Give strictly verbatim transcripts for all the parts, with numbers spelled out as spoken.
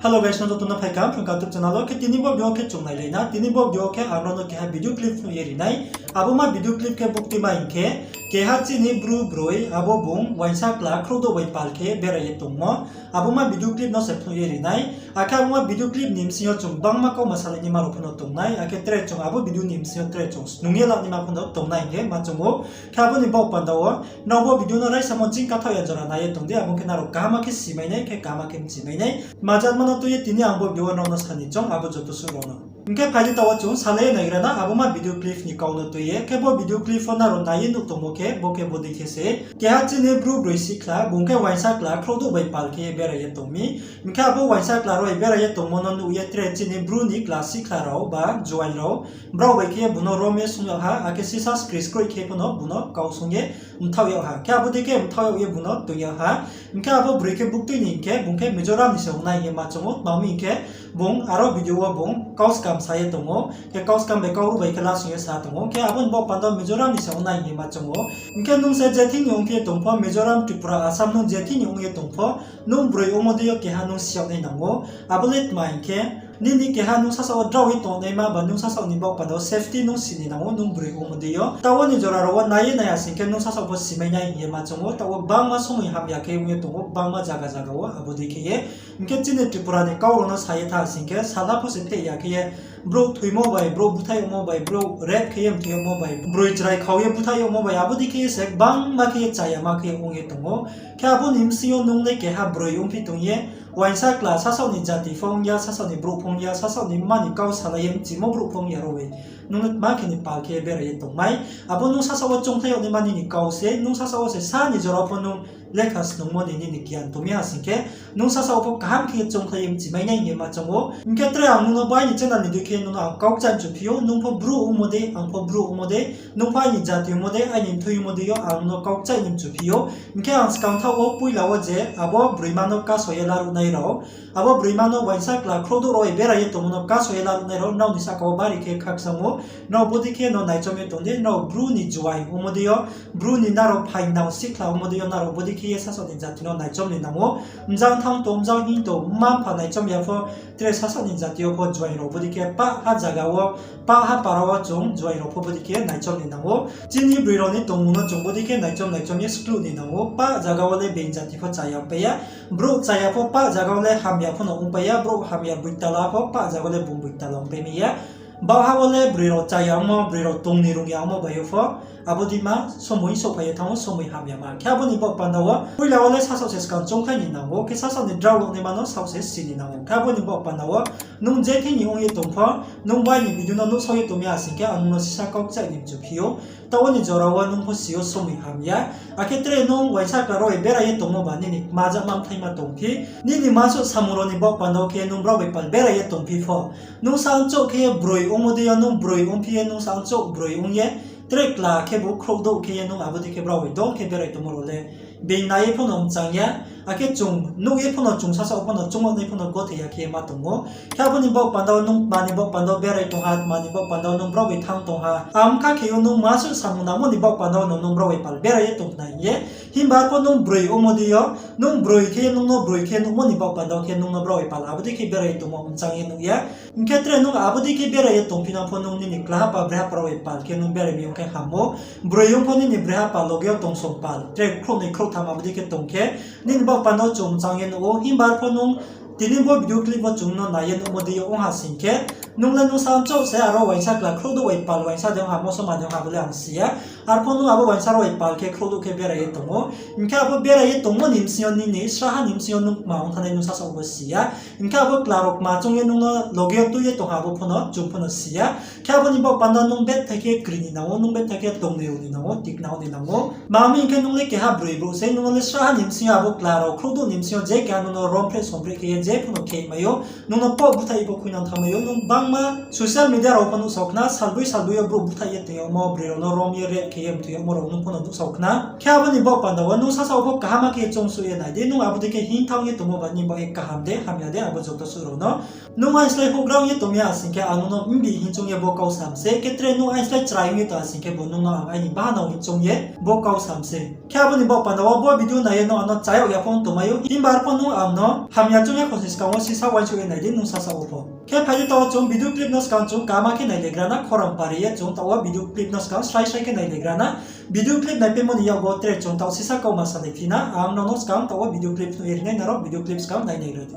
Hello guys, nrao joto no phai kaham Phrung Ka YouTube channel wo. Khe tini bo video khe chung nailai na. Tini bo video khe ang nrao no keha video clip phnuh ye ri nai. Abo ma video clip khe buktui ma hing khe, keha chini Bru broi abo bung uaingsa kla khrouhdouh bai pal khe berai ye tongmo. Abo ma video clip no se phnuh ye ri nai. Akhe abo ma video clip ni bsing yo chung gbangma kauma salai naima rao pho no tong nai. Akhe tre chung abo video ni bsing yo tre chung snung ye la naima pho no tong nai hing ye ma choung ou. Khe abo ni baoh panda wo nrao bo video no raisamo ching kathaoh ya jora nai ye tong di, abo khe nrao kaham khe si mai nai, khe kaham khe mchi mai nai. Majatma no tui ye tini ang bo video wo nrao no sa ni choung abo joto suh rao no. Hing khe phai di taoh wo chung salai ye naigra na abo ma video clip ni kau no tui ye. Khe bo video clip wo nrao nai ye nuh tongmo khe bo khe bodei khe se. Keha chini Bru broi sihkhla, bung khe uaingsa kla khrouhdouh bai pal khe ye berai ye tong mi. Hing khe abo uaingsa kla rao bai berai ye tongmo no nuh ye tre chini Bru ni kla sihkhla rao ba juaing rao, brao bai khe ye bung no rom ye sung yag ha, akhe sisa skri skroih khe pho no bung no kau sung ye mthaoh yag ha. Khe abo dei khe mthaoh yag ye bung no toing yag ha. Hing khe abo broi khe buktui ni hing khe bung khe Mizoram ni se ong nai hing ye ma choung ou, tma hing khe bung aro video wo bung kau skam sa ye tong ou, khe kau skam bai kau ruh bai khe lasing ye sa tong ou, khe abo ni baoh panda wo Mizoram ni se ong nai hing ye ma choung ou. Hing khe nung se je thing ni ong khe tong pho, Mizoram, Tripura, Assam nung je thing ni ong ye tong pho, nung broi ongmo dei yo keha nung si yag nai nang ou. Abo le tma hing khe, nini keha nung sasaoh wo drao ye tongnaima ba nung sasaoh ni baoh panda wo safety nung si ni nang ou nung broi ongmo dei yo. Taoh wo ni jora rao wo nai ye nai ya sing khe nung sasaoh pho si mai nai hing ye ma choung ou. Taoh wo gbangma somoi hamya khe ong ye tong ou, gbangma zaga zaga wo abo dei khe ye. Hing khe chini Tripura ni kau rao no sa ye tha sing khe, salha pho se pheh ya khe ye, brouh thoimo bai, brouh búthaih yagmo bai, brouh rape khe ye mthoi yagmo bai, broi chrai khau ye búthaih yagmo bai, abo dei khe ye se gbangma khe ye chayama khe ong ye tong ou. Khe abo ni bsing yo nung le keha broi ongphi tong ye, uaingsa kla sasaoh ni jati pho ong ya, sasaoh ni brouh pho ong ya, sasaoh ni mma ni kau salai ye mchimo brouh pho ong ya rao bai, nung le tma khe ni pal khe ye berai ye tongmai. Abo nung sasaoh wo choungkhlai yag naima nini kau se, nung sasaoh wo se sa ni jora pho nung lekha snungmo ni nini giyan tong mi ha sing khe, nung sasaoh wo pho kaham khe ye choungkhlai ye mchi mai nai hing ye ma choung ou. Hing khe tre ang nung no bo aini channel ni dei khe nung no ang kau kchaih mchu phi ou, nung pho Bru ongmo dei, ang pho Bru ongmo dei, nung pho aini jati ongmo dei, aini mthoi ongmo dei yo ang nung no kau kchaih ni mchu phi ou. Hing khe ang skang thaoh wo poila wo je abo broima no kaso ye laruhnai rao, abo broima no uaingsa kla khrouhdouh rao bai berai ye tongmo no kaso ye laruhnai rao, nrao ni sahka wo bari khe khakchang ou, nrao bodei khe no naichom ye tong di, nrao Bru ni juaing ongmo dei yo, Bru ni nrao phaing nang sihkhla ongmo dei yo, nrao bodei khe ye sasaoh ni jati no naichom ni nang ou. Mjang thanng tong, mjang hing tong, mma mpha naichom ya pho, tre sasaoh ni jati yo pho juaing rao bodei khe pah ha zaga wo, pah ha para wo chung juaing rao pho bodei khe naichom ni nang ou. Chini broi rao ni tongmung no chung bodei khe naichom naichom ye skluh ni nang ou. Pah zaga wo le being jati pho chaya ongpai ya, brouh chaya pho pah zaga wo le hamya pho no ongpai ya, brouh hamya boitala pho pah zaga wo le bung boitala ongpai mai ya. Baohha wo le broi rao chaya ongmo, broi rao tong ni rung ya ongmo bai yo pho, abo dei ma somoi souhphai ye thanng ou, somoi hamya ma. Khe abo ni baoh panda wo poila wo le sasaoh se skang choungkhlai ni nang ou, khe sasaoh ni drao yag naima no saoh se si ni nang ou. Khe abo ni baoh panda wo nung je thing ni ong ye tong pho, nung bo aini video no nuhsao ye tong mi ha sing khe ang nung no sisa kau kchaih ni mchu phi ou. Taoh wo ni jora wo nung pho si ou somoi hamya. Akhe tre nung uaingsa kla rao bai berai ye tongmo ba nini kma jama mthaima tongphi, nini masuh samung rao ni baoh panda wo khe nung brao bai pal berai ye tongphi pho, nung sangchouh khe ye broi ongmo dei yo, nung broi ongphi ye nung sangchouh broi ong ye, tre kla khebu khrouhdouh khe ye nung abo dei khe brao bai dol khe berai tongmo rao le being nai ye pho no mchang ya. Akhe chung nuh ye pho no chung sasaoh pho no chung nai pho no gothoi ya khe ye ma tong ou. Khe abo ni baoh panda wo nung tma ni baoh panda wo berai tong ha, tma ni baoh panda wo nung brao bai thanng tong ha, ang kha khe yo nung masuh samung nangmo ni baoh panda wo no nung brao bai pal berai ye tong nai hing ye. Himba arpho nung broi ongmo dei yo, nung broi khe ye nung no broi khe nuhmo ni baoh panda wo khe nung no brao bai pal abo dei khe berai ye tongmo mchang ye nuh ya. Hing khe tre nung abo dei khe berai ye tongphi nang pho nung nini klahapa brehapa rao bai pal khe nung berai mi ong khe ham ou. Broi ong pho nini brehapa loge yo tongsong pal, tre khrouhnoi khrouhtham abo dei khe tong khe, nini baoh panda wo chung mchang ye nuh ou. Himba arpho nung tini bo video clip wo chung no nai ye nuhmo dei yo ong ha sing khe, nung le nung sangchouh se aro uaingsa kla khrouhdouh bai pal uaingsa de ong ha, mosoma de ong ha bo le ang si ya. Arpho nung abo uaingsa rao bai pal khe khrouhdouh khe berai ye tong ou. Hing khe abo berai ye tongmo ni bsing yo nini sraha ni bsing yo nung kma ong thanngnai nung sasaoh bo si ya. Hing khe abo kla rao kma choung ye nung no loge yo tui ye tong ha abo pho no chung pho no si ya. Khe abo ni baoh panda nung betthai khe kri ni nang ou, nung betthai khe tong ni rung ni nang ou, tikna ong ni nang ou. Tma hing khe nung le keha broi brouh se, nung no le sraha ni bsing yo abo kla rao khrouhdouh ni bsing yo je keha nung no romphre somphre khe ye je pho no khe mai ou, nung no pho búthaih pho khuinang thanngmai ou, nung bang Ma social media rao pho nuhsao khna, salboi salboi yo brouh búthaih ye tong yagmo, broi rao no rom ye rape khe ye mthoi yagmo rao nung pho no nuhsao khna. Khe abo ni baoh panda wo nung sasa wo pho kaham khe choungsouh ye nai di, nung abo dei khe hing thanng ye tongmo ba ni baoh ye kaham de, hamya de, abo joto suh rao no. Nung aini slái houhgra ong ye tong mi asing khe ang nung no mbi hing choung ye bo kau sam se, khe tre nung aini slái chrai ong ye tong asing khe bo nung no ang aini bahanao hing choung ye bo kau sam se. Khe abo ni baoh panda wo bo video nai ye nung ang no chayag ya pho ong tongmai ou, himba arpho nung ang no hamya choung ya khosni skang wo sisa uaingsouh ye nai di nung sasa wo pho. Khe phai di taoh wo chung video clip no skang chung kaham khe nailaigra na, khorang pari ye chung taoh wo video clip no skang srai srai khe nailaigra na. Video clip naipaimo ni yakgu tre chung taoh sisa kauma salai phi na, ang nung no skang taoh wo video clip phnuh ye ri nai, nrao video clip skang nainaigra di.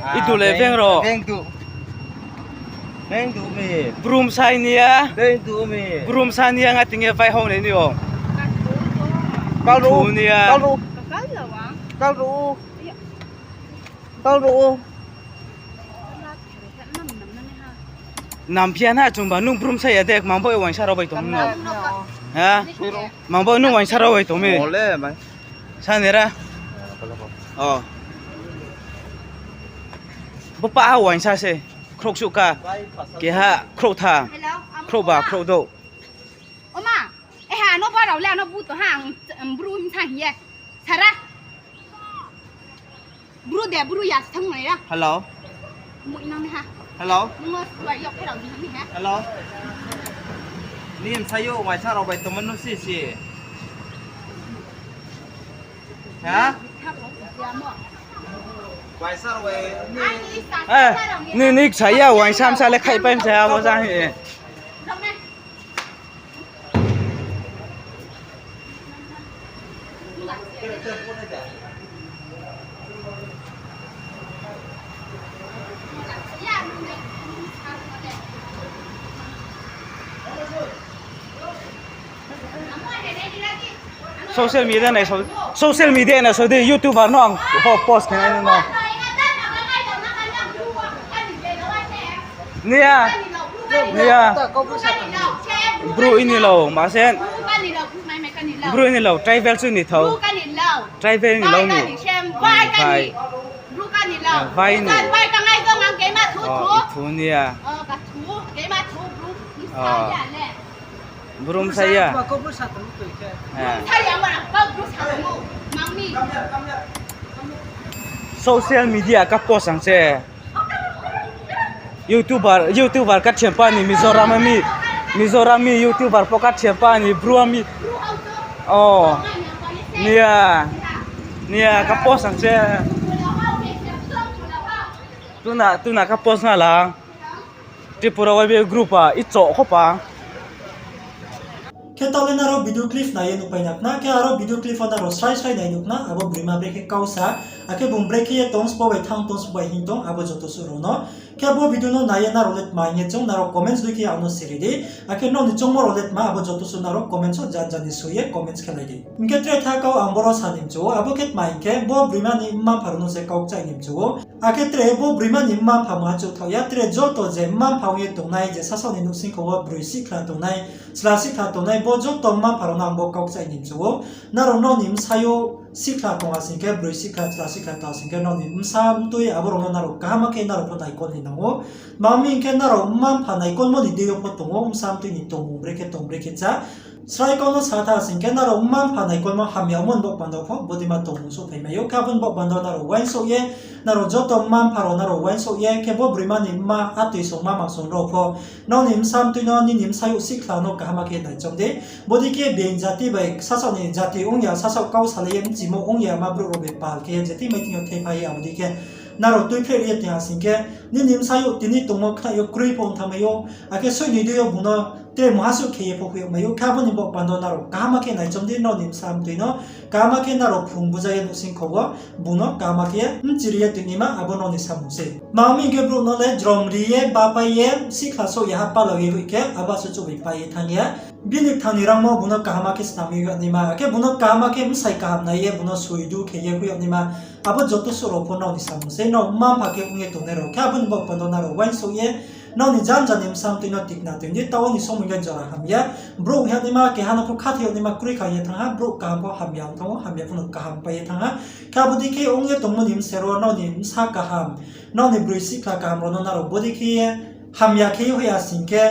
Idu le beng ro. Beng du. Beng du mi. Brum sai ni ya. Beng du mi. Brum sai ni ya nga ting ye pai hong le ni o. Kal ru. Thu ni ya. Kal ru. Kal ru. Kal ru. Namphi ya na chungba nung brum sai ya de, mang bo uaingsa rao bai tong no. Ha? Mang bo nung uaingsa rao bai tong mi. Sa ni ra. O. Bo pa ha uaingsa se. Khrouh suh ka. Keha khrouh tha. Khrouh ba, khrouh douh. Oma, e ha, ano ba rao le, ano bu to ha, ang, ang bru hing sa hing ye. Sara. Bru de, bru ya, thang nai ra. Hello. Mui nang ni ha. Hello. Nung no suai yok khe rao di ni ha. Hello. Ni msa yo, uaingsa rao bai tongmo no si si. Ha? Uaingsa rao bai ni. Eh, ni, ni ksa ya, uaingsa msa le khaihpai msa ya, abo jang hi. Social media nai so, social media nai so di, YouTuber no ang ho post khe nai no. Niya. Niya. Bru ini lo, ma sen. Bru ini lo, tribal su ni thau. Tribal ni lo ni. Bai. Bai ni. O, ithu niya. Bru msa ya. Social media ka post ang se. YouTuber, YouTuber ka thiam pa ni Mizoram mi, Mizoram mi YouTuber pho ka thiam pa ni Bru mi. O. Niya. Niya ka post ang se. Tuna, tuna ka post na lang. Tripura Y B A group a ichoh kho pa. Khe taoh le nrao video clip nai ye nuhpai na khna, khe aro video clip pho nrao srai srai nai nuh khna, abo broima brekhe kau sa, akhe bung brekhe ye tong sbo bai thanng tong sbo bai hing tong, abo joto suh rao no. Khe bo video no nai ye nrao le tma hing ye chung nrao comments dei khe ang no siri di, akhe nrao ni choungmo rao le tma, abo joto suh nrao comments wo jat jat ni soi ye comments khe lai di. Hing khe tre tha kau ang boro sa ni mchu ou, abo khe tma hing khe bo broima ni mma mpha rao no se kau kchaih ni mchu ou. Akhe tre bo broima ni mma mpha mungha chouhthaoh ya, tre joto je mma mpha ong ye tongnai, je sasaoh ni nouhsingkho wo broi sihkhla tongnai, chla sihkhla tongnai, bo joto mma mpha rao no ang bo kau kchaih ni mchu ou. Nrao nrao ni bsayouh sihkhla tong asing khe, broi sihkhla, chla sihkhla tong asing khe, nrao ni bsa mtui abo rao no nrao kaham khe nrao pho naikol ni nang ou. Tma hing khe nrao mma mpha naikolmo ni deing yo pho tong ou, bsa mtui ni tongmung brekhe tong brekhe cha. Srai kau no sa tha asing khe, nrao mma mpha naikolmo hamyamo ni baoh panda pho bodei ma tongmung souhphai mai ou. Khe abo ni baoh panda nrao uaingsouh ye, nrao joto mma mpha rao nrao uaingsouh ye, khe bo broima ni mma atoi songma maksong rao pho, nrao ni bsa mtui no, nini bsayouh sihkhla no kaham khe naichom di. Bodei khe being jati bai sasaoh ni jati ong ya, sasaoh kau salai ye mchimo ong ya ma brouh rao bai pal khe ye je thing mai thing yo thepha ye, abo dei khe nrao tuiphreh ri ye tong asing khe, nini bsayouh tini tongmo khnaih yo kroi pho ong thanngmai ou, akhe suih ni deing yo bung no tre mungha suh khe ye pho hoih yag mai ou. Khe abo ni baoh panda nrao kaham khe naichom di, nrao ni bsa mtui no kaham khe nrao phrung buja ye nouhsingkho wo bung no kaham khe mchiri ye tongnaima abo nrao ni samung se. Tma hing khe brouh no le jrom ri ye, bapai ye, sihkhla souh ya ha palao ye hoih khe, abo asuh chouh bai pai ye thanng ye, bini kthang ni rangmo bung no kaham khe snam ye hoih yag naima, akhe bung no kaham khe bsai kaham nai ye, bung no soi du khe ye hoih yag naima, abo joto suh rao pho nrao ni samung se, nrao mma mpha khe ong ye tongnai rao. Khe abo ni baoh panda nrao uaingsouh ye, Nrao ni janja ni bsa mtoi no tikna toing di, taoh wo ni somoi le jora hamya. Brouh hing yagnaima keha no pho khathoi yagnaima kroi kha hing ye thanng ha, brouh kaham pho hamya ong thanng ou, hamya pho no kaham pai ye thanng ha. Khe abo dei khe ong ye tongmo ni bsero nrao ni bsa kaham, nrao ni broi sihkhla kaham rao no nrao bodei khe ye hamya khe ye hoih ya sing khe,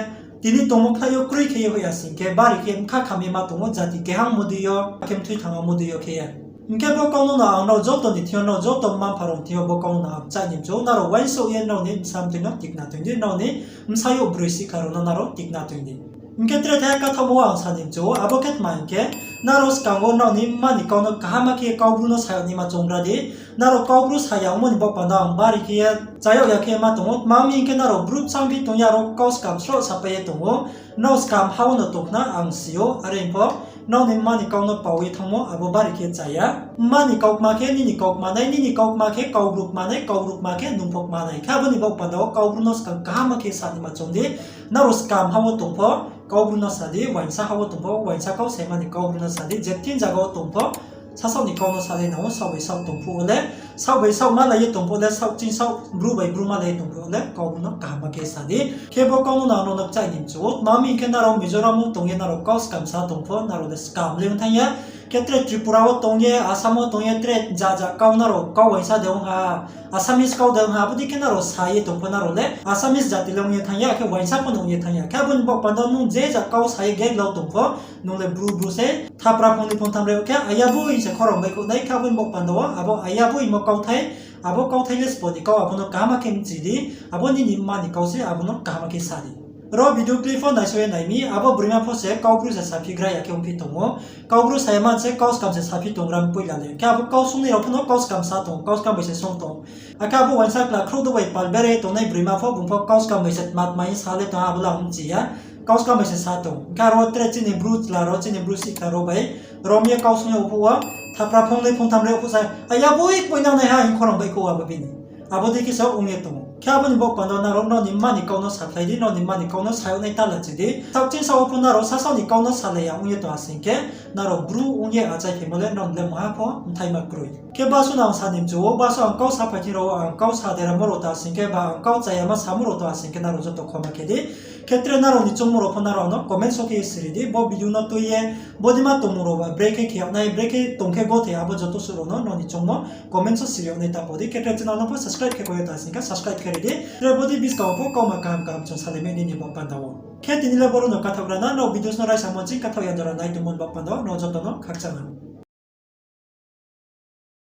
tini tongmo khnai yo kroi khe ye hoih ya sing khe, bari khe bkha kham ye ma tong ou, jati keha ongmo dei yo, akhe mthui thanng ongmo dei yo khe ye. Hing khe bo kau no no ang nrao joto ni thing yo, nrao joto mma-mpha rao ni thing yo bo kau no no ang kchaih ni mchu ou, nrao uaingsouh ye nrao ni bsa mtoi no tikna toing di, nrao ni bsayouh broi sihkhla rao no nrao tikna toing di. Hing khe tre thaiha kathaohmo wo ang sa ni mchu ou, abo khe tma hing khe, nrao skang wo nrao ni mma ni kau no kaham khe Kaubru no sa yag naima choungra di. Nrao Kaubru sa ya ongmo ni baoh panda ang bari khe ye cha yag ya khe ma tong ou, tma hing khe nrao bru bsang bi tong ye aro kau skam sroh sapai ye tong ou. Nrao skam ha wo no tong khna ang si ou, are pho nrao ni mma ni kau no pao ye thanngmo abo bari khe cha ya. Mma ni kau kma khe nini kau kmanai, nini kau kma khe Kaubru kmanai, Kaubru kma khe nung pho kmanai. Khe abo ni baoh panda wo Kaubru no skang kaham khe sa naima choung di. Nrao skam ha wo tong pho Kaubru no sa di, uaingsa ha wo tong pho uaingsa kau saima ni Kaubru no sa di, je thing zaga wo tong pho sasaoh ni kau no salai nang ou, saoh bai saoh tong phuh wo le, saoh bai saoh malai ye tong phuh le, saoh ching saoh bru bai bru malai ye tong phuh wo le Kaubru no kaham khe sa di. Khe bo kau no no ang nrao no kchaih ni mchu ou, tma hing khe nrao Mizoram wo tong ye nrao kau skam sa tong pho nrao le skam le ong thanng ya. Khe tre Tripura wo tong ye, Assam wo tong ye tre jaja kau nrao kau uaingsa de ong ha, Assamese kau de ong ha, abo dei khe nrao sa ye tong pho nrao le Assamese jati le ong ye thanng ya, akhe uaingsa pho no ong ye thanng ya. Khe abo ni baoh panda wo nung je ja kau sa ye geng lau tong pho, nung le bru bru se, thapra phung ni phung tham re khe aya boi se khorang baihkhouh nai, khe abo ni baoh panda wo abo aya boimo kauthai, abo kauthai le sbo ni kau abo no kaham khe mchi di, abo nini mma ni kau se abo no kaham khe sa di. Ro video clip pho naisao ye nai mi, abo broima pho se Kaubru se saphi gra ya khe ongphi tong ou. Kaubru sa ya man se kau skam se saphi tong gra poila le. Khe abo kau sungnai rao pho no kau skam sa tong, kau skam bai se sung tong. Akhe abo uaingsa kla khrouh do bai pal bere tongnai broima pho bung pho kau skam bai se tma tma hing sa le tong abo le ang mchi ya. Kau skam bai se sa tong. Khe aro tre chini bru chla rao, chini bru sihkhla rao bai rom ye kau sung yag phuh wo, thapra phung ni phung tham re phuh sa, aya boi kpoinang nai ha hing khorang baihkhouh abo bini. Abo dei khe sa ong ye tong ou. Khe abo ni baoh panda wo nrao nrao ni mma ni kau no sakhlai di, nrao ni mma ni kau no sa yag nai ta la chi di. Saoh ching saoh wo pho nrao sasaoh ni kau no salai ya ong ye tong ha sing khe, nrao bru ong ye achai phaimo le nrao ni le maha pho mthaima kroi. Khe baso no ang sa ni mchu ou, baso ang kau saphai thing rao wo ang kau sa deramo rao ta sing khe, ba ang kau chayama samo rao ta sing khe nrao joto khoma khe di. Khe tre nrao ni choungmo rao pho nrao no comment wo khe siri di, bo video no tui ye, bodeima tongmung rao ba brekhe khe yag nai, brekhe tong khe gothei abo joto suh rao no nrao ni choungmo comment wo siri yag nai ta pho di. Khe tre channel no pho subscribe khe koi ya ta sing khe subscribe khe ri di. Tre bodei buskang wo pho kauma kaham kaham chung salai mai nini baoh panda wo. Khe tini le boro no kathaoh gra na, nrao videos no raisamo ching kathaoh ya jora nai tongmo ni baoh panda wo nrao joto no khakchang ha.